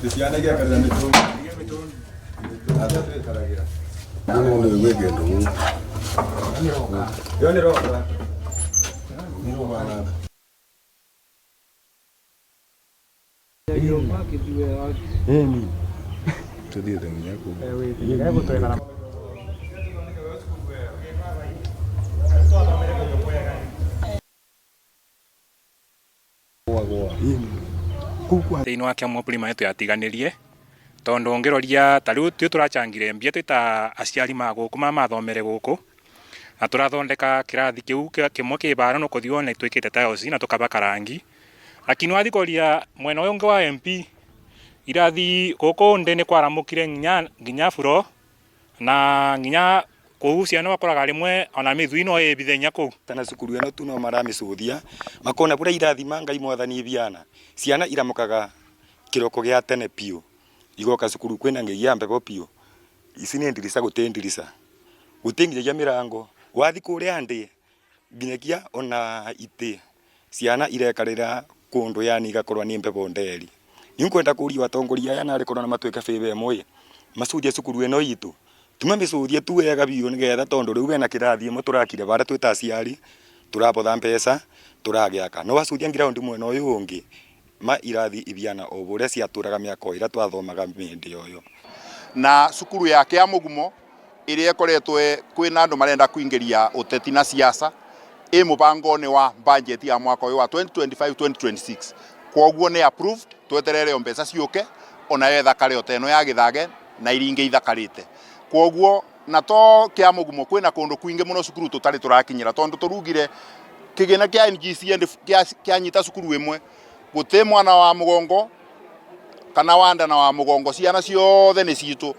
Ciana igĩakarĩra mĩtũngi. Twĩkaragira. Mũno nĩ gwĩ kĩndũ gũkũ. Ĩyo nĩ roka. Tũthiĩte nginya kũu. Thĩinĩ wa Kiambu Primary twatiganirie tondu ngiroria ta riu twi turachangire mbia twi ta aciari ma guku ma mathomere guku na turathondeka kirathi kiu kimwe ki bara no kuthi wone twikite tiles na tukabaka rangi, lakini wathi kuria mwena uyu ungi wa MP irathi guku ndi ni kwaramukire nginya floor na nginya kuu ciana wakoraga rimwe ona mithui no ibithe nginya kuu. Na cukuru ĩno tu no maramĩcũthia makona bũrĩa irathima Ngai mwathani ibiana ciana iramukaga kĩroko gĩa tene biũ igoka cukuru kwĩna ng'ei ya mbebo biũ. Ici nĩ ndirica, gũtĩ ndirica, gũtĩ nginyagia mĩrango. Wathi kũrĩa ndĩ nginyagia ona itĩ ciana irekarĩra kũndũ, yani igakorwo nĩ mbebo nderi. Niĩ ngwenda kũria atongoria aya narĩ korwo nĩmatuĩka favor ĩmwe macuthie cukuru ĩno itũ, tumamĩcuthie tu wega biũ nĩgetha tondũ rĩu bena kĩrathi ĩmwe tũrakire barĩa twĩ ta aciari tũrabotha mbeca tũragĩaka. No wacuthia ground mwena ũyũ ũngĩ ma irathi ibiana o ũrĩa ciatũraga mĩaka o ĩrĩa twathomaga mĩhĩndĩ ũyũ. Na cukuru ya Kĩamũgumo ĩrĩa ĩkoretwo kwĩna andũ marenda kũingĩria ũteti na siasa ĩ mũbango-inĩ wa budget ya mwaka ũyũ wa 2025-2026, koguo nĩ approved. Tweterere o mbeca ciũke onayo ĩthakare o ta ĩno ya Gĩthage na iria ingĩ ithakarĩte. Koguo na to Kĩamũgumo, kwĩna kũndũ kwingĩ mũno cukuru tũtarĩ tũrakinyĩra tondũ tũrugire kĩgĩna kĩa NGCN kĩanyita cukuru ĩmwe, gũtĩ mwana wa mũgongo kana wa nda na wa mũgongo, ciana ciothe nĩ citũ.